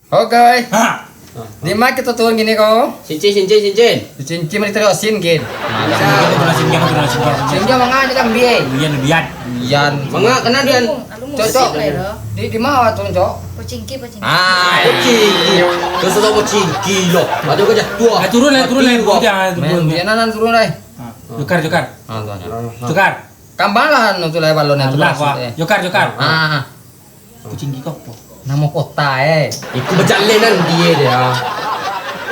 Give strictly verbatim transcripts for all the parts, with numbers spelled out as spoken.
Oke. Ha. Di ma kito turun kini ko? Cincin, cincin, cincin. Cincin mah ditaruih asin, Kin. Turun asin, Kin, turun asin, Kin. Cincin manga aja kan, Bian? Bian, Bian. Bian. Manga kena Bian. Cocok. Di, di ma awak turun, Cok? Pocingki, Pocingki. Ah, Pocingki. Terus ada Pocingki lo. Ada gajah tua. Ah, turun lah, turun lah. Mati gua. Jangan turun. Main Bian anan turun lah. Ha. Jokar, jokar. Ah, tu aja. Jokar. Kambang lah, anu tu lah, balon tu. Alah, lah, wah. Jokar, jokar. Ah. Pocingki ko apo? Namo kota, eh. Itu bajalenan dia, dia.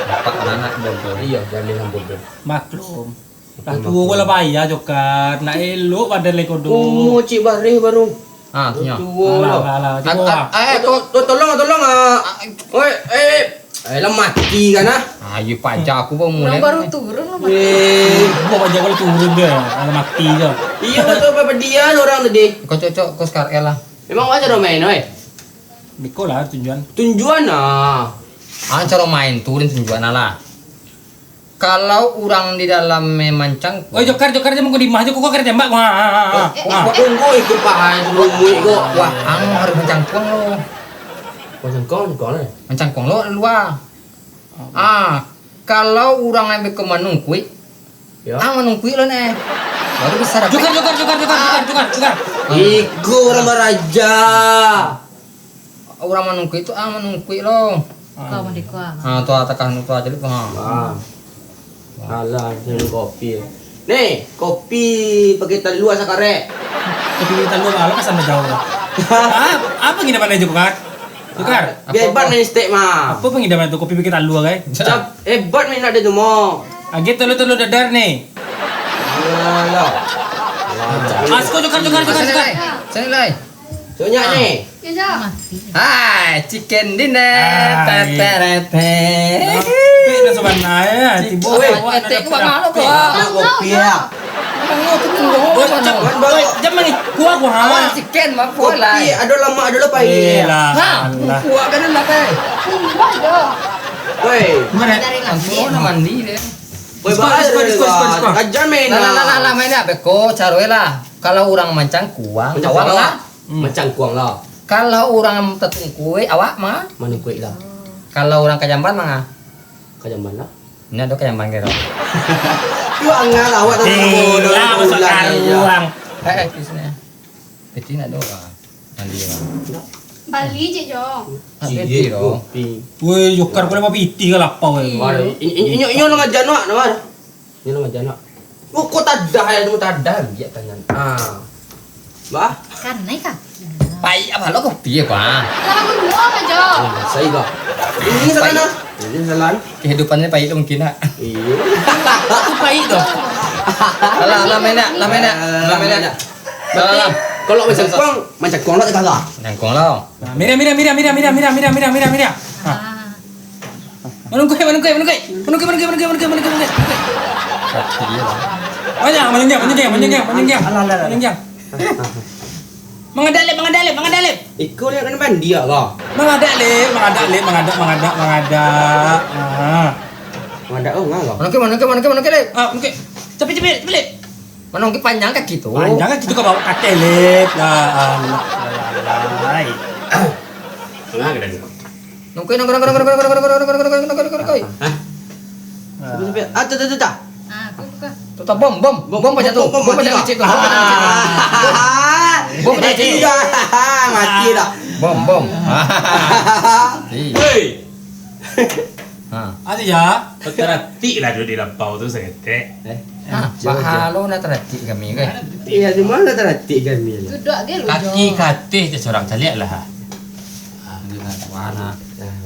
Nampak anak bodoh. Iya, jalenan bodoh. Maklum. Lah tuo ko lah payah, Jokar. Nak elok badan lai kodo. Oh, cik bareh baru. Ah, tu nyo. Tuo lah. Alah, alah, alah. Cubo lah. Eh, to-, to-, tolong, tolong, ah. Oi, eh, eh, lah mati kan, ah? Ah, iyo paja aku pun mulai. Urang baru turun lah mati. Eh, buah paja baru turun dia. Alah mati je. Iya, betul, apa dia orang tadi? Kau cocok, kau sekarang lah. Memang wajar dong main, oi. Beko lah, tunjuan. Tunjuan, ah. Ah, caro main tu, dan tunjuan lah. Kalau urang di dalam memang cangkuang. Oi, Jokar, Jokar, jangan kau di mah, Jokar, kau kena tembak. Wah, ah, ah, ah. Eh, ah. Tunggu, ikut pahai, tunggu, ikut. Wah, ang harus mancangkuang lo. Mancangkuang, mancangkuang, eh. Mancangkuang lo, lua. Ah, kalau urang yang beko manungkuik, ya. Ah, manungkuik lo, neh. Baru bisa dapat. Jokar, Jokar, Jokar, Jokar, Jokar, Jokar. Ah. Iko urang baraja. Urang manungkuik tu, ah, manungkuik lo. Kau mandiko, ah. Ah, tu ah, takah tu aja tu, ah. Ah. Alah, minum kopi. Nih, kopi pakai talua sakarek. Kopi pakai talua, alah, kesan jauh lah. Ah, apa gini mana Jokar? Jokar. Biar hebat main stek mah. Apa pengidaman tu, kopi pakai talua, kai? Cap, hebat main nak dia tu, mo. Agak talua-talua dadar nih. Alah. Asko, Jokar, Jokar, Jokar, Jokar. Sini, lai. Sini, lai. Banyak ni. Hai, chicken dinner. Ah, iya. Teterete. Tapi dah sebenarnya, tiba awak nak dapat kopi ya. Kopi ya. Woi, jam, woi, jam ni. Kuah, kuah. Awak chicken mah, kuah lah. Kopi, ada lamak, ada lah pahit. Iyalah. Ha, kuah kan nak, eh. Kuah dah. Woi. Mana? Dari nasi. Mandi deh. Woi, bahas. Aja main lah. Lah, lah, lah, lah, main apa? Ko, caro lah. Kalau urang mancangkuang, awak lah. Hmm. Mancangkuang lah. Kalau urang tatungkuik, awak ma? Manungkuik lah. Kalau urang ka jamban, ma? Ka jamban lah. Ini ado ka jamban kiro. Yu angah lah, awak tatungkuik. Eh, lah, masuk karuang. Eh, eh, di sini. Piti nak ado lah. Mandi lah. Bali je, Jo. Nak piti lo. Woi, Jokar, kau lama piti ka lapau, woi. Iya. Inyo, inyo, inyo lah ngajar nak, nak. Ni lah ngajar nak. Oh, kau tadah ya, tu tadah, lihat tangan. Ah. Bah? Kan naik kaki. Pai apa lo kopi apa? Lah, aku dua aja. Oh, saya bah. Ini salah nah. Ini salah. Kehidupannya pahit mungkin, nak. Iya. Itu pahit tu. Alah, alah, main nak, alah, main nak. Alah, main nak. Alah, alah. Kalau mancangkuang, mancangkuang lah, kalah. Mancangkuang lah. Nah, mira, mira, mira. Nah. Manungkuik, manungkuik, manungkuik. Manungkuik, manungkuik, manungkuik. Kaki dia lah. Banyak, manjunjang, manjunjang, manjunjang, manjunjang. Alah, alah, alah. Manjunjang. Mangadak lep, mangadak lep, mangadak lep. Iko lihat kena bandia kah? Mangadak lep, mangadak lep, mangadak, mangadak, mangadak. Ah. Mangadak, oh, ngah kah? Manungkuik, manungkuik, manungkuik, manungkuik lep. Ah, manungkuik. Capek, capek, capek lep. Manungkuik panjang kaki tu. Panjang kaki tu ka bawah kateh lep. Lah, alah, alah, alah. Ngah kena ni. Nungkuik, nungkuik, nungkuik. Hah? Sampai, sampai. Ah, tu, tu, tu, tu. Ah, aku buka. Tu, tu, bom, bom. Bom, bom, bom, bom, bom, bom, bom, bom, kecil tu. Bom, bom, bom. Bom, bom, bom. Mati dah. Bom, bom. Hei. Ha. Ada ya? Taratik lah duduk di lapau tu saketek. Eh? Ha, bahalo nak taratik kami, kan? Iya, di mana taratik kami lah? Duduk aja lu, kaki Jo. Katih je seorang caliak lah. Ah, dengan warna.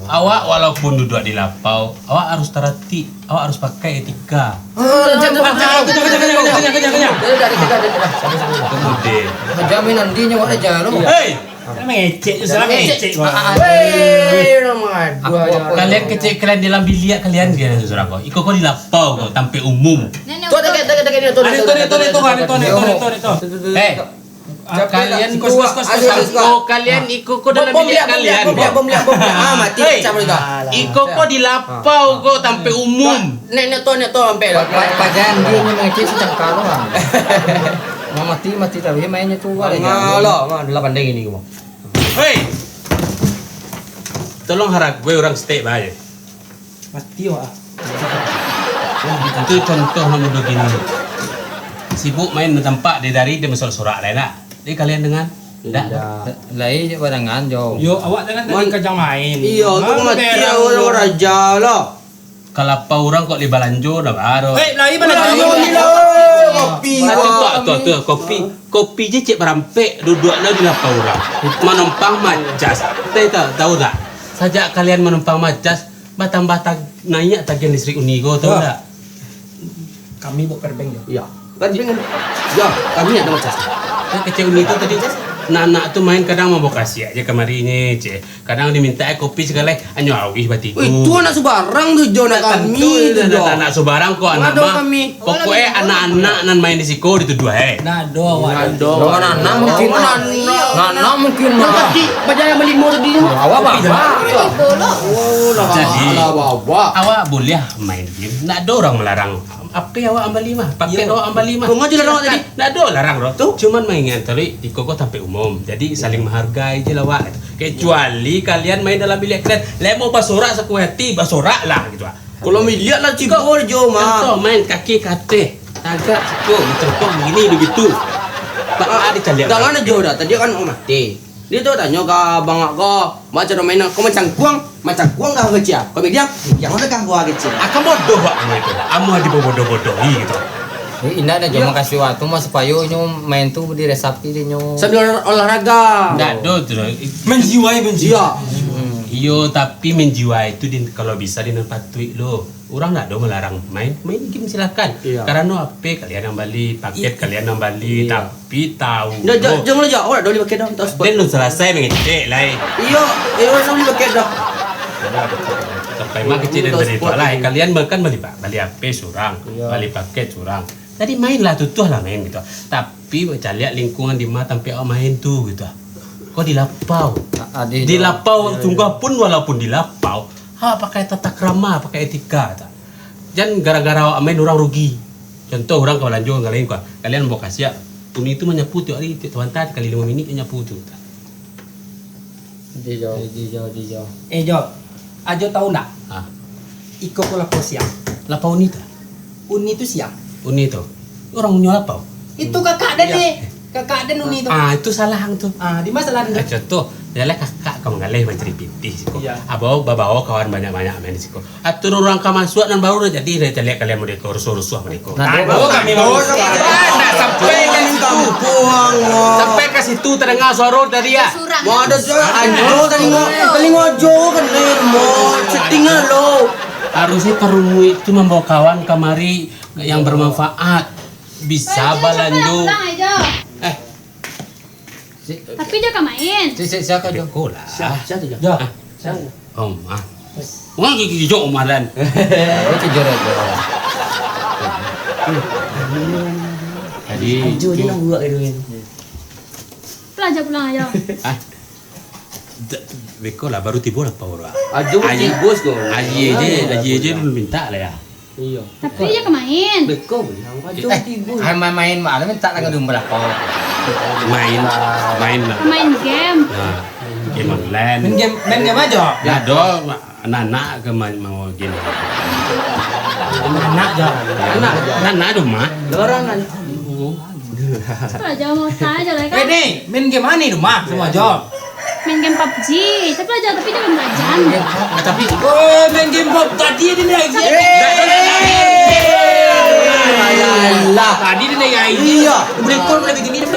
Awak walaupun duduk di lapau, awak harus taratik, awak harus pakai etika. Oh, jangan, jangan, jangan, jangan, jangan, jangan, jangan. Dah, dah, dah, dah, dah, dah. Sabar, sabar, sabar. Tunggu deh. Jaminan dia nyawa aja lu. Hei! Mangecek tu, salah mangecek. Weh, nama aduh. Kalian kecek kalian dalam biliak kalian dia surang ko. Iko ko di lapau ko, tampek umum. Tu, tu, tu. Eh, kalian iko ko dalam biliak kalian. Bom, bom, bom, bom, bom. Ah, mati pecah boleh dah. Iko ko di lapau ko, tampek umum. Nek, nek to, nek to, ampek lah. Pa-, pa-, pajan dia ni mangecek si cangkal tu, ah. Mau mati, mati taruih, mainnya tu, ada. Ngah lah, ngah, dah lah pandai gini, gua. Hei! Tolong haragoi urang saketek bae. Mati awak. Itu contoh nan mudo kini. Sibuk main tampak dari, dari dia basorak-sorak lai nak. Jadi kalian dengan? Ndak. Indak. Lai cak badangan jo. Yo, awak dengan tadi Man-, kajang main. Iyo, tu mati awak dengan raja lah. Kalapa urang kok dibalanjo dah baru. Eh, lai balanjo. Balanjo ni lah. Kopi, Kopi, wah. Tu, tu, tu, kopi. Kopi je cek barampek, duduak lah di lapa urang. Manumpang macas. Tahu tak? Tahu tak? Sajak kalian manumpang macas, batambah tag-, naiak tagihan listrik uni ko, tahu tak? Kami buat power bank je. Iya. Kan dia kan, ya, kami ada macam. Kan kecil uni tu tadi, nak-nak tu main kadang mambokasiak je kamari ni, ceh. Kadang diminta air kopi sagaleh, anyo awih batigo. Wih, tu anak subarang tu, Jo, nak kami tu, Jo. Anak subarang ko, anak mah. Pokoknya anak-anak nan main di siko dituduah, eh. Nah, do, awak. Nah, do. Anak-anak mungkin. Anak-anak mungkin. Yang tadi, bajalan berlimo tadi. Awak apa? Oh, lah. Jadi, awak boleh main game. Ndak ada orang melarang. Apa awak ambali mah? Paket awak ambali mah. Kau ngaji larang awak tadi? Ndak ada larang doh. Tu cuman mainan tadi di koko tampek umum. Jadi saling menghargai je lah awak. Kecuali kalian main dalam bilik kalian, lemo basorak sakuai hati, basorak lah gitu ah. Kalau miliak lah cibol jo mah. Contoh main kaki kateh, tagak siko, mencelepok begini begitu. Tak ada caliak. Jangan jo dah, tadi kan mau mati. Dia tu tanyo ka abang ko, "Mak, caro main ko macangkuang, macangkuang kah kecil? Ko bilang, yang mana kah gua kecil?" Akan bodoh wak amo itu. Amo dibodoh-bodohi gitu. Eh, indak dah, cuma kasih waktu mah supayo nyo main tu diresapi deh nyo. Sambil olah-, olahraga. Ndak do tu. Menjiwai, menjiwai. Iya. Hmm. Iyo, tapi menjiwai itu di, kalau bisa di nan patuik lo. Urang ndak ado melarang main, main game silakan. Iya. Karano H P kalian yang bali, paket kalian yang bali, tapi tahu. Ndak, jo, jangan lah, Jo. Awak dah bali paket dah, tak spot. Den belum selesai mengecek lai. Iyo, iyo, urang dah bali paket dah. Sampai mah kecek den tadi tu lah. Kalian kan bali, bali H P surang, bali paket surang. Tadi main lah, tutuah lah main gitu. Tapi caliak lingkungan di ma tampek awak main tu gitu. Kok di lapau? Di lapau, sungguah pun walaupun di lapau, ha, pakai tata krama, pakai etika, tak? Jan gara-gara awak main urang rugi. Contoh, urang ka balanjo, ka lain ka, kalian bawa kasiak. Uni tu manyapu tiok hari, tiok sabanta, sakali limo minik nyapu tu. Di jo, di jo, di jo. Eh, Jo, Ajo tahu ndak? Ah. Iko ko lapau siang. Lapau Uni tu? Uni tu siang. Uni tu? Urang nyo lapau? Itu kakak den ni. Kakak den Uni tu. Ah, itu salah ang tu. Ah, di ma salah ang tu? Ah, contoh, jalan kakak ka manggaleh mancari pitih siko. Iya. Abau babawa kawan banyak-banyak main di siko. Atur urang ka masuak nan baru dah jadi, dah caliak kalian model ko, rusuah-rusuah model ko. Nah, oh, kami mau. Nah, sampai ka situ. Sampai ka situ tadanga suaro tadi, ya? Surang. Mau ada suara, anjo, talingo, talingo jo kan, mo, setting lo. Harusnya Karunui itu membawa kawan kamari yang bermanfaat. Bisa balanjo. Eh, tapi Jo ka main. Si, si, siapa Jo? Beko lah. Siapa, siapa Jo? Jo. Ah. Siapa? Omah. Wah, gigi Jo Omah dan. Oh, tiga Jo. Jadi, Ajo je tu nak buat dulu ni. Pulang Ajo, pulang Ajo. Ah. Beko lah, baru tibo lah power lah. Ajo tibo ko. Aji je, Aji je dulu minta lah ya. Iyo. Tapi Ajo ka main. Beko bilang, Ajo tibo. Hai main-main, malam minta lah ka dulu lah ko. Main, main lah. Ka main game. Nah, game online. Main game, main game Ajo. Lah, do, anak-anak ka main mau game. Anak Jo. Anak, anak do mah. Orang kan. Itu Ajo mau tanya Ajo lah kan. Eh, Dek, main game mana di rumah sama Ajo? Main game pabji. Tapi Ajo, tapi jangan belajar. Tapi, oh, main game pabji tadi dia naik. Alah. Tadi dia naik. Iya. Boleh kau boleh begini dia.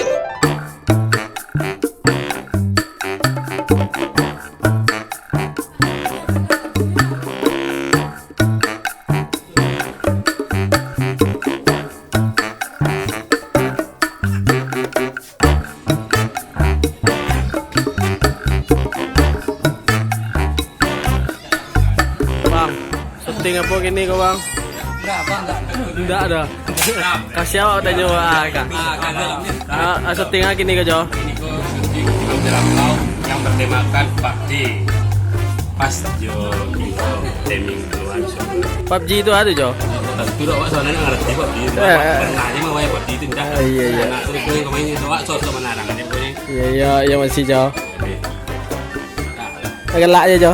Bang, syuting apo kini ko, Bang? Indak, Bang, indak. Indak ado. Kasih awak tanyo, ah, ka. Ah, ah, syuting ah kini ko, Jo? Ini ko syuting film Jelangkau yang bertemakan pabji. Pas jo timing keluar. Pabji tu ado, Jo? Tentu dok, awak soalnyo ndak ngarati pabji. Eh, eh. Pernah aja mah awak pabji tu, indak. Ah, iya, iya. Anak tu, dia punya kemain itu, awak sosok menarang dia punya. Iya, iya, iya, masih, Jo. Oke. Nah. Galak aja, Jo.